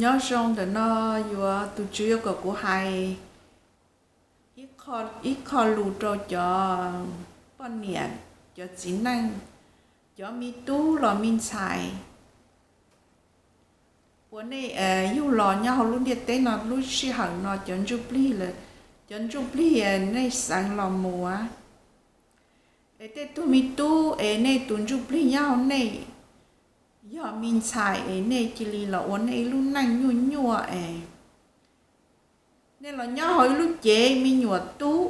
Nyob zoo ntawm no, yuav tus Tswv yuav kom kuv hais ib qho lus rau cov poj niam, cov txiv neej, cov me tub los me ntxhais uas nej yug los nyob hauv lub ntiaj teb no lub sij hawm no cov ntsuj plig, cov ntsuj plig nej xeev los mus. Es tej tug me tub es nej tus ntsuj plig nyob hauv nej yog me ntxhais es nej cia li los ua nej ib lub neej nyuaj nyuaj es nej los nyob hauv ib lub cev me nyuam tub,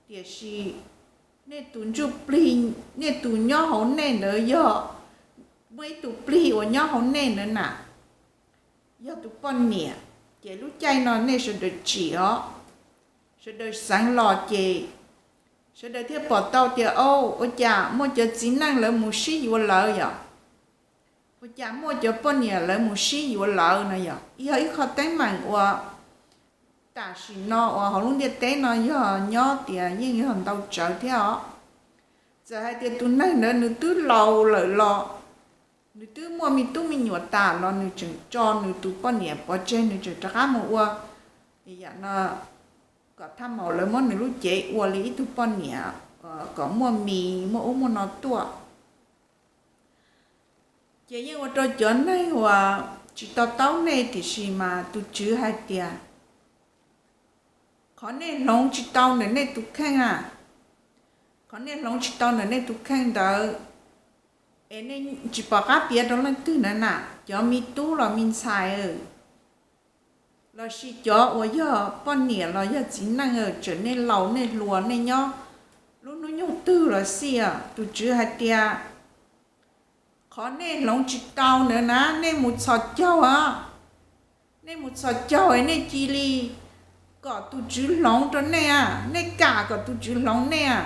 tiam sis nej tus ntsuj plig, nej tus nyob hauv nej ntawd yog muaj ib tug plig uas nyob hauv nej ntawd na, yog tus poj niam. Ces lub caij no nej sawv daws tsim os, sawv daws xeev los ces sawv daws thiaj pom tau tias, o, ua cas muaj cov txiv neej lawv mus sib yuav lawv yom, ua cas muaj cov poj niam lawv mus sib yuav lawv no yom. Yog ib qho teeb meem uas tam sim no uas hauv lub ntiaj teb no yog nyob tias yeej yog ntau tsawv thiab os. Txawm hais tias tus neeg ntawd nws twb laus lawm los, nws twb muaj me tub me nyuam tas los nws tseem tso nws tus poj niam pov tseg, nws tseem rov qab mus ua yam no kom thaj maum lawv muab nws lub cev ua li ib tug poj niam kom muaj mis muaj ub muaj no tuaj. Ces yeej ua rau cov neeg uas tsis to taub nej, tiam sis mas tus Tswv hais tias qhov nej hloov tsis tau ntawm nej tus kheej a, qhov nej hloov tsis tau ntawm nej tus kheej ntawd es nej tsis pom qab piav rau leej twg ntawd na, cov me tub los me ntxhais los sis cov uas yog poj niam los yog txiv neej, txawm nej laus nej hluas nej nyob lub hnub nyoog twg los xij, tus Tswv hais tias qhov nej hloov tsis tau ntawd na, nej mus txhos caug os. Nej mus txhos caug es nej cia li kom tus Tswv hloov rau nej a, nej kam kom tus Tswv hloov nej a.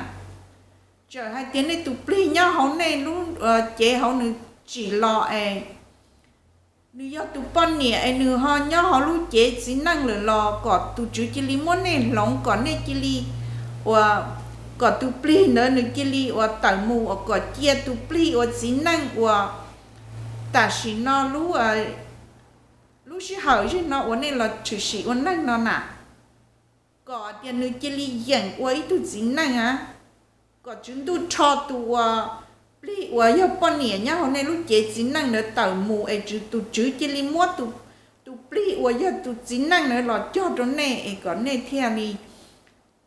Txawm hais tias nej tus plig nyob hauv nej lub cev hauv nws tsim los es nws yog tus poj niam es nws ho nyob hauv lub cev txiv neej lawm los kom tus Tswv cia li muab nej hloov kom nej cia li uas kom tus plig ntawd nws cia li uas tawm mus uas kom cia tus plig uas txiv neej uas tam sim no lub lub sij hawm zim no uas nej los tshwm sim ua neej no na, kom tias nws cia li yeem ua ib tug txiv neej a, kom Tswv Ntuj rho tus uas plig uas yog poj niam nyob hauv nej lub cev txiv neej ntawd tawm mus es tus Tswv cia li muab tus plig uas yog tus txiv neej ntawd los cog rau nej es kom nej thiaj li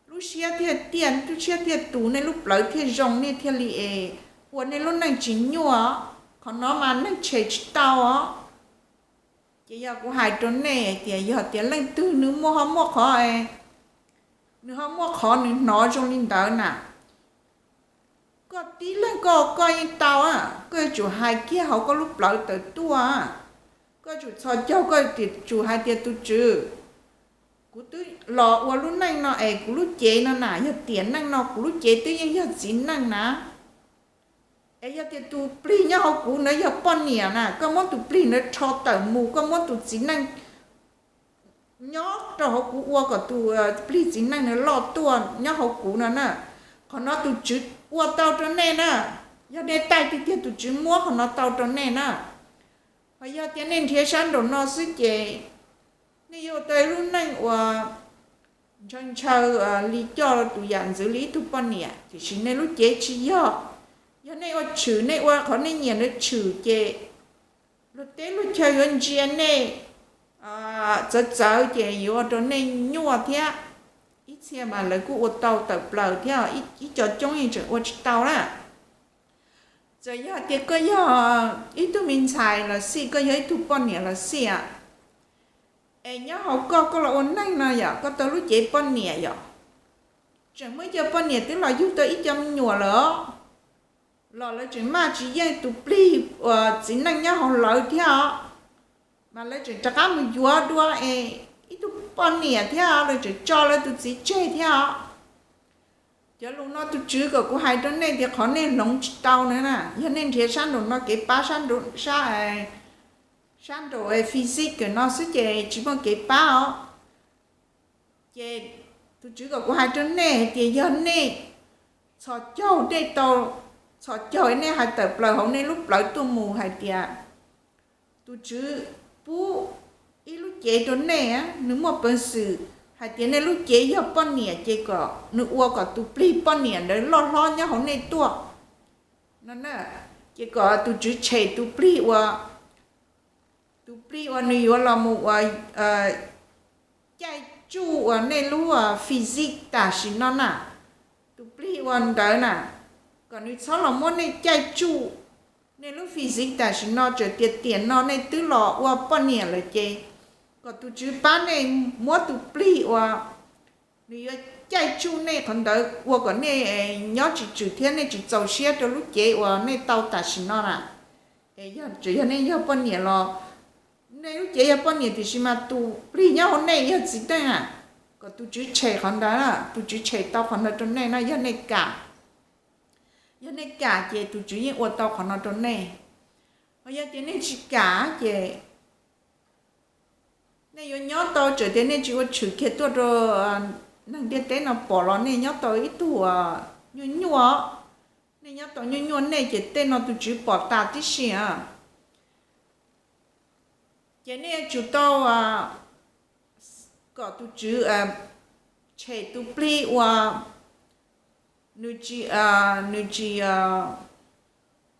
lub siab thiaj tiaj, lub siab thiaj tus, nej lub plawv thiaj zoo, nej thiaj li es ua nej lub neej tsis nyuaj. Qhov no mas neeg tshem tsis tau os. Ces yog kuv hais rau nej tias yog tias leej twg nws muaj ho muaj qhov, nws ho muaj qhov nws hnov zoo li ntawd na, koj tib leeg koj koj yeej tau, koj yuav tsum hais kiag hauv koj lub plawv tawm tuaj, koj yuav tsum txhos caug, koj yuav tsum hais tias tus Tswv, kuv twb los ua lub neej no es kuv lub cev no na yog tiam neej no, kuv lub cev twb yeej yog txiv neej na. Es yog tias tus plig nyob hauv kuv ntawd yog poj niam na, koj muab tus plig ntawd rho tawm mus, koj muab tus txiv neej nyob rau hauv kuv ua kom tus plig txiv neej ntawd loj tuaj nyob hauv kuv no na. Qhov no tus Tswv ua tau rau nej na, yog nej taij tiag tiag tus Tswv muab qhov no tau rau nej na. Ho yog tias nej nrhiav sab nraum no xwb ces nej yuav ua tau ib lub neej uas ntshaw ntshaw li coj tus yam ntxwv li ib tug poj niam, tiam sis nej lub cev tsis yog. Yog nej ua tshwm, nej ua qhov nej nyiam ntawd tshwm ces luag teb luag chaw yuav ntsia nej txawv txawv ces yuav ua rau nej nyuaj thiab. Ib txhia mas lawv kuj ua tau tawm plaws thiab, ib co coob yeej tseem ua tsis tau na. Txawm yog tias koj yog ib tug me ntxhais los xij, koj yog ib tug poj niam los xij, es nyob hauv koj, koj los ua neej no yom, koj tau lub cev poj niam yom, tseem muaj ib co poj niam twb los yug tau ib co me nyuam lawm, los lawv tseem maj tsis yeej tus plig uas txiv neej nyob hauv lawv thiab os, mas lawv tseem rov qab mus yuav dua es ib tug poj niam thiab, lawv tseem tso lawv tus txiv tseg thiab os. Cov lus no tus Tswv kom kuv hais rau nej tias qhov nej hloov tsis tau na, yog nej nrhiav sab nraum no kev pab, sab nraum physics no xwb ces tsis muaj kev pab os. Ces tus Tswv kom kuv hais rau nej hais tias yog nej txhos caug, nej tau txhos caug nej hais tawm plaws hauv nej lub plawv tuaj mus hais tias tus Tswv pub ib lub cev rau nej, nws muaj peev xwm hais tias nej lub cev yog poj niam ces kom nws ua kom tus plig poj niam ntawd loj hlob nyob hauv nej tuaj no. Ces kom tus Tswv tshem tus plig ua, tus plig uas nws yuav los mus ua caij tsuj uas nej lub physique tam sim no na, tus plig ua ntawd na, kom nws txhob los muab nej caij tsuj nej lub physique tam sim no, txawm tias tiam no nej twb los ua poj niam lawm ces kom tus Tswv pab nej muab tus plig uas nws yuav caij tsuj nej qhov ntawd ua kom nej nyob tsis tswm thiab nej tsis txaus siab rau lub cev uas nej tau tam sim no na. Es yog tseem yog nej yog poj niam los, nej lub cev yog poj niam tiam sis mas tus plig nyob hauv nej yog txiv neej na, kom tus Tswv tshem qhov ntawd, tus Tswv tshem tau qhov ntawd rau nej no yog nej kam. Yog nej kam ces tus Tswv yeej ua tau qhov no rau nej. Ho yog tias nej tsis kam ces nej yuav nyob tau, txawm tias nej tsis ua tshwm kiag tuaj rau neeg ntiaj teb no pom los nej nyob tau ib tug nyuaj nyuaj, nej nyob tau nyuaj nyuaj nej ces tej no tus Tswv pom tas tib si a. Ces nej yuav tsum tau kom tus Tswv tshem tus plig uas nws tsis, nws tsis,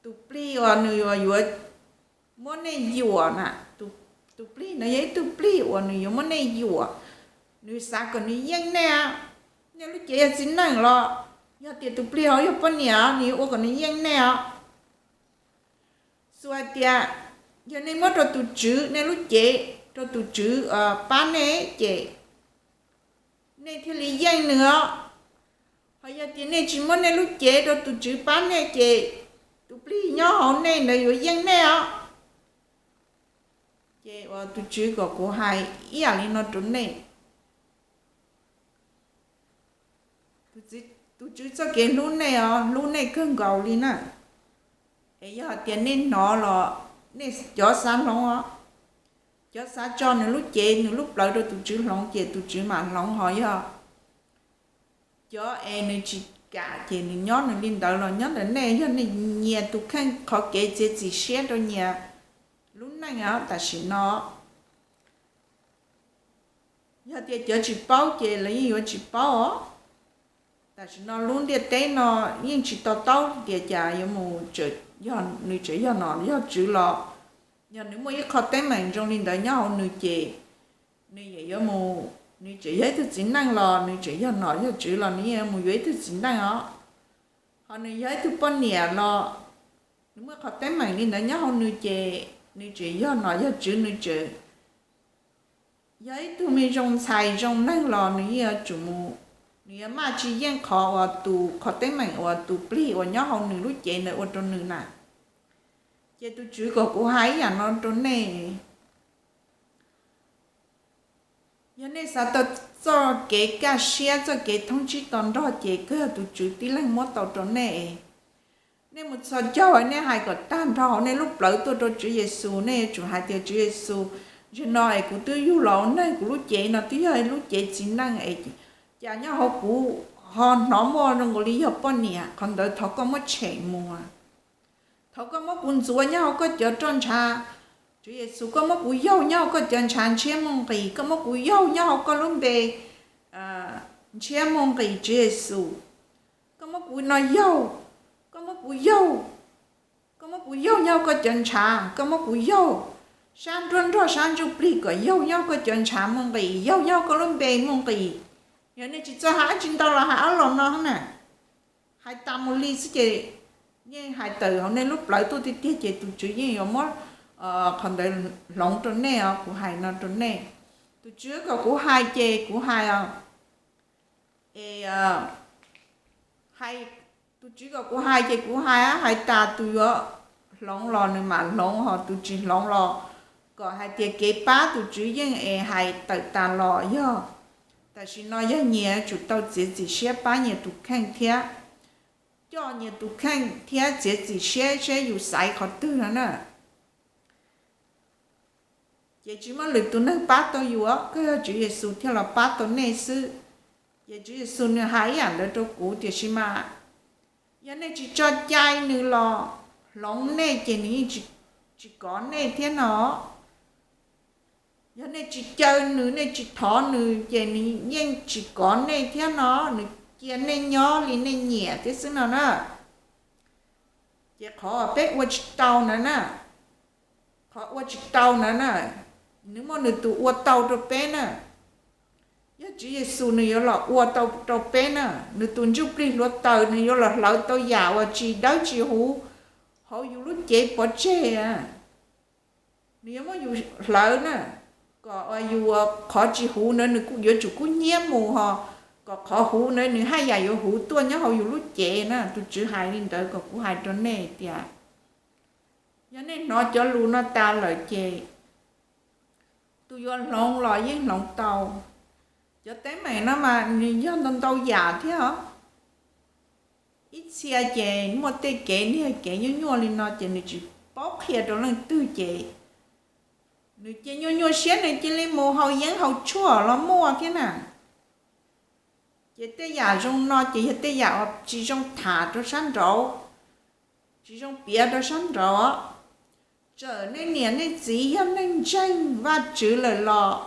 tus plig uas nws yuav muab nej yuam na, tus plig no yog ib tug plig uas nws yuav muab nej yuam, nws xav kom nws yeej nej. Nej lub cev yog txiv neej los yog tias tus plig hauv yog poj niam, nws yuav ua kom nws yeej nej os. Xws hais tias yog nej muab rau tus Tswv nej lub cev rau tus Tswv pab nej ces nej thiaj li yeej nws os. Ho yog tias nej tsis muab nej lub cev rau tus Tswv pab nej ces tus plig nyob hauv nej ntawd yuav yeej nej os. Ces ua tus Tswv kom kuv hais ib yam li no rau nej. Tus Tswv txoj kev hlub nej os, hlub nej kawg nkaus li na. Es yog hais tias nej hnov los nej cov xav hloov os, cov xav tso nws lub cev nws lub plawv rau tus Tswv hloov ces tus Tswv mam hloov. Ho yog cov es nws tsis kam ces nws nyob nws li ntawd los nyob ntawm nej, yog nej nyias tus kheej qhov kev txiav txim siab rau nyias lub neej tam sim no. Yog tias cov tsis paub ces lawv yeej yuav tsis paub os. Tam sim no lub ntiaj teb no yeej tsis to taub tias cas yuav mus yog nws tseem yog nom yog tswv los, yog nws muaj ib qho teeb meem zoo li ntawd nyob hauv nws ces nws yuav mus, nws tseem yog ib tug txiv neej los nws tseem yog nom yog tswv los nws yeej mus yuav ib tug txiv neej os. Ho nws yog ib tug poj niam los nws muaj qhov teeb meem li ntawd nyob hauv nws ces nws tseem yog nom yog tswv, nws tseem yog ib tug me zoo ntxhais zoo neeg los nws yeej yuav tsum mus, nws yuav maj tsis yeej qhov uas tus qhov teeb meem uas tus plig uas nyob hauv nws lub cev ntawd ua rau nws na. Ces tus Tswv kom kuv hais ib yam no rau nej. Yog nej xav tau txoj kev kaj siab txoj kev thoob tsib to nrog ces kawg yog tus Tswv tib leeg muab tau rau nej. Nej mus txhos caug nej hais kom tag nrho hauv nej lub plawv tuaj rau Tswv Yexus, nej yuav tsum hais tias Tswv Yexus, zaum no es kuv twb yug los ua neeg, kuv lub cev no twb yog lub cev txiv neej es cas nyob hauv kuv ho hnov muaj zoo nkaus li yog poj niam, qhov ntawd thov koj muab tshem mus. Thov koj muab kuv ntxuav nyob hauv koj cov roj ntsha. Tswv Yexus, koj muab kuv yaug nyob hauv koj cov ntshav ntshiab muaj nqis, koj muab kuv yaug nyob hauv koj lub npe ntshiab muaj nqis, Tswv Yexus. Koj muab kuv no yaug, koj muab kuv yaug, koj muab kuv yaug nyob hauv koj cov ntshav, koj muab kuv yaug sab nruab nrog sab ntsuj plig kom yaug nyob hauv koj cov ntshav muaj nqis, yaug nyob hauv koj lub npe muaj nqis. Yog nej tsis txawj hais dab tsi ntau los hais ob los no na, hais tas mus li xwb ces yeej hais tawm hauv nej lub plawv tuaj tiag tiag ces tus Tswv yeej yuav muab qhov ntawd hloov rau nej os, kuv hais no rau nej. Tus Tswv kom kuv hais ces kuv hais os. Es hais, tus Tswv kom kuv hais ces kuv hais, hais tas tus yuav hloov los nws mam hloov, ho tus tsis hloov los kom hais tias kev pab tus Tswv yeej es hais tawm tas los yog. Tam sim no yog nyias yuav tsum tau txiav txim siab pab nyias tus kheej thiab, coj nyias tus kheej thiab txiav txim siab seb yus xaiv qhov twg no na. Ces tsis muaj lwm tus neeg pab tau yus, kawg yog Tswv Yexus thiaj los pab tau nej xwb. Ces Tswv Yexus nws hais ib yam ntawd rau kuv, tiam sis mas yog nej tsis tso cai nws los hloov nej ces nws yeej tsis kov nej thiab no. Yog nej tsis caw nws, nej tsis thov nws ces nws yeej tsis kov nej thiab no, nws cia nej nyob li nej nyiam thiab xwb no na. Ces qhov peb ua tsis tau ntawd na, qhov ua tsis tau ntawd na, nws muaj nws tus ua tau rau peb na. Yog Tswv Yexus nws yuav los ua tau rau peb na, nws tus ntsuj plig hluav taws nws yuav los hlawv tau yam uas tsis dawb tsis huv hauv yus lub cev pov tseg. Nws yuav muab yus hlawv na, kom uas yus qhov tsis huv ntawd nws yuav tsum kub hnyiab mus ho, kom qhov huv ntawd nws haj yam yuav huv tuaj nyob hauv yus lub cev na. Tus Tswv hais li ntawd kom kuv hais rau nej tias, yog nej hnov cov lus no tas lawm ces tus yuav hloov los yeej hloov tau. Cov teeb meem no mas nws yog ntau ntau yam thiab os. Ib txhia ces muaj tej kev niag kev nyuaj nyuaj li no ces nws tsis paub qhia rau leej twg ces nws cia nyuaj nyuaj siab nws cia li mus haus yeeb haus tshuaj los muaj thiab na. Ces tej yam zoo no ces yog tej yam uas tsis zoo tham rau sab nraud, tsis zoo piav rau sab nraud. Txawm nej niam nej txiv yog neeg ntseeg Vajtswv lawm los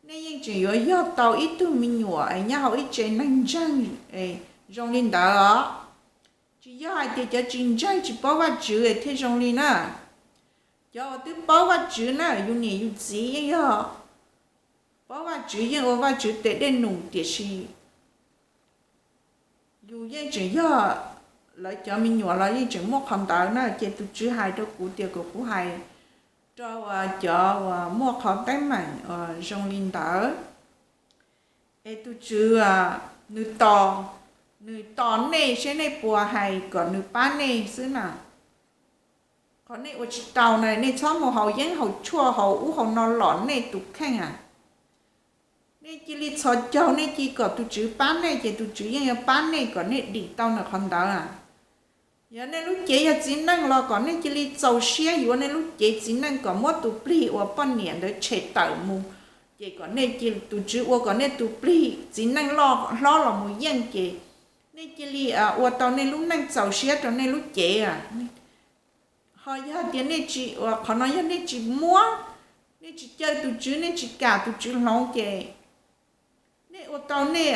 nej yeej tseem yuav yog tau ib tug me nyuam nyob hauv ib tse neeg ntseeg zoo li ntawd os. Tsis yog hais tias cov tsis ntseeg tsis paub Vajtswv thiaj zoo li na. Cov uas twb paub Vajtswv na, yus niam yus txiv yeej yog paub Vajtswv, yeej ua Vajtswv tes dej num, tiam sis yus yeej tseem yog lawv cov me nyuam los yeej tseem muaj qhov ntawd na. Ces tus Tswv hais rau kuv tias kom kuv hais rau cov uas muaj qhov teeb meem uas zoo li ntawd. Es tus Tswv nws tos, nws tos nej seb nej puas hais kom nws pab nej xwb na. Qhov nej ua tsis tau na, nej txhob mus haus yeeb haus tshuaj haus ub haus no lom nej tus kheej a. Nej cia li txhos caug, nej cia li kom tus Tswv pab nej ces tus Tswv yeej yuav pab nej kom nej dim tau nws qhov ntawd a. Yog nej lub cev yog txiv neej los kom nej cia li txaus siab yuav nej lub cev txiv neej kom muab tus plig uas poj niam ntawd tshem tawm mus, ces kom nej cia, tus Tswv ua kom nej tus plig txiv neej loj hlob los mus yeej ces nej cia li ua tau nej lub neej txaus siab rau nej lub cev a. Ho yog tias nej tsis, qhov no yog nej tsis muab, nej tsis caw tus Tswv, nej tsis kam tus Tswv hloov ces nej ua tau nej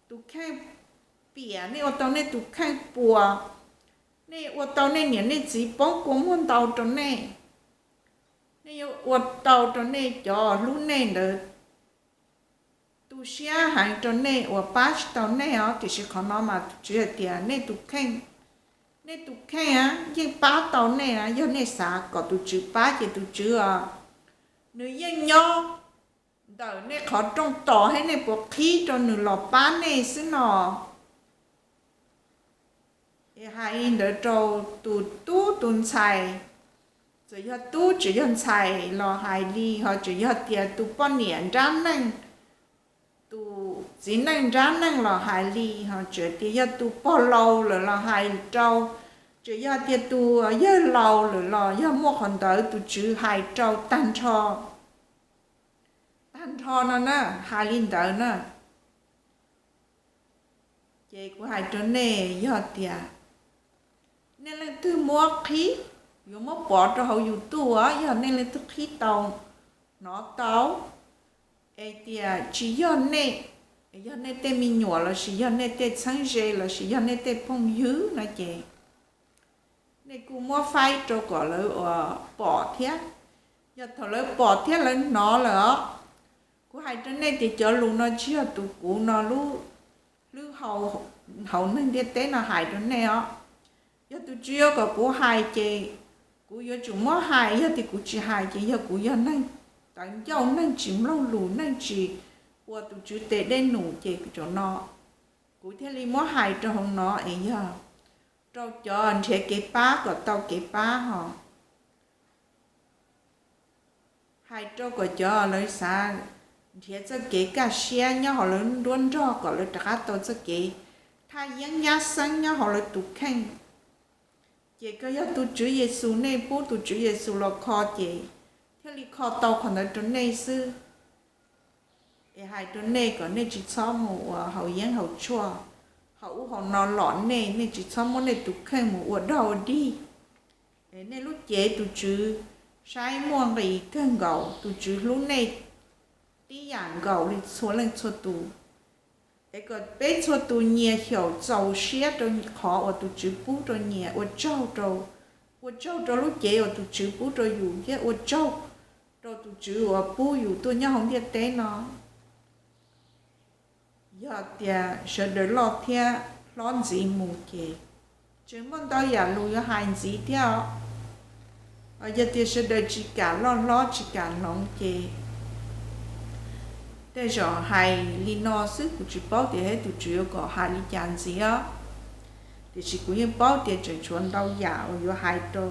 tus kheej piam, nej ua tau nej tus kheej puas, nej ua tau nej niam nej txiv poob kua muag ntau rau nej, nej yuav ua tau rau nej cov hlub nej ntawd tu siab heev rau nej uas pab tsis tau nej os. Tiam sis qhov no mas tus Tswv hais tias nej tus kheej, nej tus kheej yeej pab tau nej, yog nej xav kom tus Tswv pab ces tus Tswv nws yeej nyob ntawm nej qhov rooj tos thiab nej puas qhib rau nws los pab nej xwb no. Es hais li ntawd rau tus tub tus ntxhais, txawm yog tub tseem yog ntxhais los hais li, ho tseem yog tias tus poj niam nrab neej, tus txiv neej nrab neej los hais li, ho tseem tias yog tus pog laus lawm los hais rau, tseem yog tias tus yawg laus lawm los yog muaj qhov ntawd tus Tswv hais rau tag nrho, tag nrho no na, hais li ntawd na. Ces kuv hais rau nej, yog tias nej leej twg muab qhib, yuav muab pov rau hauv YouTube os, yog nej leej twg qhib tau, hnov tau, es tias tsis yog nej, yog nej tej me nyuam lossis yog nej tej txheeb ze lossis yog nej tej phooj ywg no ces nej kuj muab faib rau kom lawv uas pom thiab. Yog thaum lawv pom thiab lawv hnov lawm os, kuv hais rau nej tias cov lus no tsis yog tus kuv no lub hlwb hauv neeg ntiaj teb no hais rau nej os. Yog tus Tswv yuav kom kuv hais ces kuv yuav tsum muab hais, yog tias kuv tsis hais ces yog kuv yog neeg tawv ncauj, neeg tsis mloog lus, neeg tsis ua tus Tswv tes dej num ces zaum no kuv thiaj li muab hais rau hauv no es yog rau cov nrhiav kev pab kom tau kev pab ho. Hais rau kom cov lawv xav nrhiav txoj kev kaj siab nyob hauv lawv nruab nrog kom lawv rov qab tau txoj kev thaj yeeb nyab xeeb nyob hauv lawv tus kheej. Ces koj yog tus Tswv Yexus, nej pub tus Tswv Yexus los kho ces thiaj li kho tau qhov ntawd rau nej xwb. Es hais rau nej kom nej tsis txhob mus ua haus yeeb haus tshuaj, haus ub haus no lom nej, nej tsis txhob muab nej tus kheej mus ua dog ua dig. Es nej lub cev tus Tswv saib muaj nqis kawg nkaus, tus Tswv hlub nej tib yam nkaus li txhua leej txhua tus. Es kom peb txhua tus nyias xyaum txaus siab rau qhov uas tus Tswv pub rau nyias, ua tsaug rau, ua tsaug rau lub cev uas tus Tswv pub rau yus thiab ua tsaug rau tus Tswv uas pub yus tuaj nyob hauv ntiaj teb no. Yog tias sawv daws loj thiab hlob ntxiv mus ces tseem muaj ntau yam lus yuav hais ntxiv thiab os. Yog tias sawv daws tsis kam loj hlob tsis kam hloov ces tej zaum hais li no xwb, kuv tsis paub tias tus Tswv yuav kom hais li cas ntxiv os. Tiam sis kuv yeej paub tias tseem tshuav ntau yam uas yuav hais rau